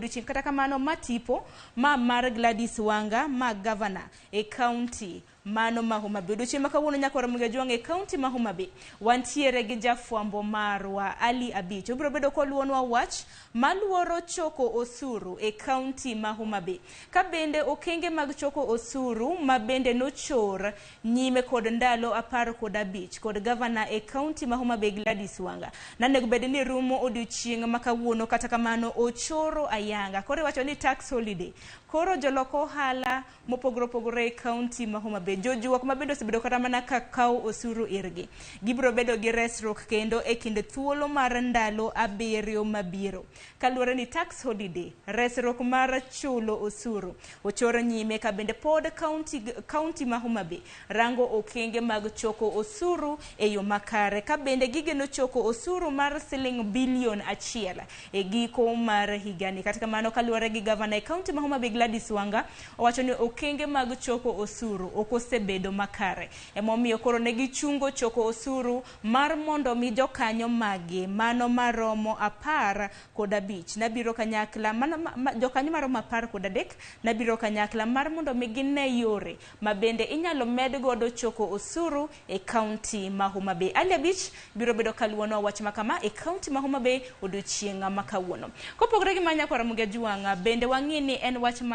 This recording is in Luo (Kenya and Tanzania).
Odiochieng' kata kamano ma tipo ma mar Gladys Wanga ma gavana e kaunti mano ma Homa Bay. Odiochieng' ma kawuono nyaka Ramogi Ajwang' e kaunti ma Homa Bay wantiere gi jafwambo marwa Ali Abich. Obiro bedo koluonwa wach maluoro choko osuru e kaunti ma Homa Bay. Ka bende okenge mag choko osuru ma bende nochor nyime kod ndalo 15 kod gavana e kaunti ma Homa Bay Gladys Wanga. Nanego bed ni rumo odiochieng' ma kawuono, kata kamano ochoro ayanga. Koro iwacho ni tax holiday. Koro jolok ohala mopogore opogore e kaunti ma Homa Bay, jojuok ma bende osebedo kata mana ka kawo osuru irgi, gibiro bedo gi resruok kendo e kind thuolo mar ndalo 7 mabiro. Kaluwore ni tax holiday, resruok mar chulo osuru ochor nyime ka bende pod kaunti ma Homa Bay rango okenge mag choko osuru e yo makare, ka bende gigeno choko osuru mar siling bilion 1 e giko mar higani. Kata kamano, kaluwore gi gavana e kaunti ma Homa Bay Gladys Wanga, owacho ni okenge mag choko osuru ok osebedo makare, emomiyo koro ne gichungo choko osuru mar mondo mi jokanyo magi mano maromo 15 nabiro kanyakla mano jokanyo maromo 13 nabiro kanyakla mar mondo mi gine yore ma bende inyalo med godo choko osuru e kaunti ma Homa Bay. Ali Abich biro bedo kaluonwa wach makama e kaunti ma Homa Bay odiochieng' ma kawuono. Kopogore gi ma nyakwar Ramogi Ajwang', bende wang'i ni en wach mane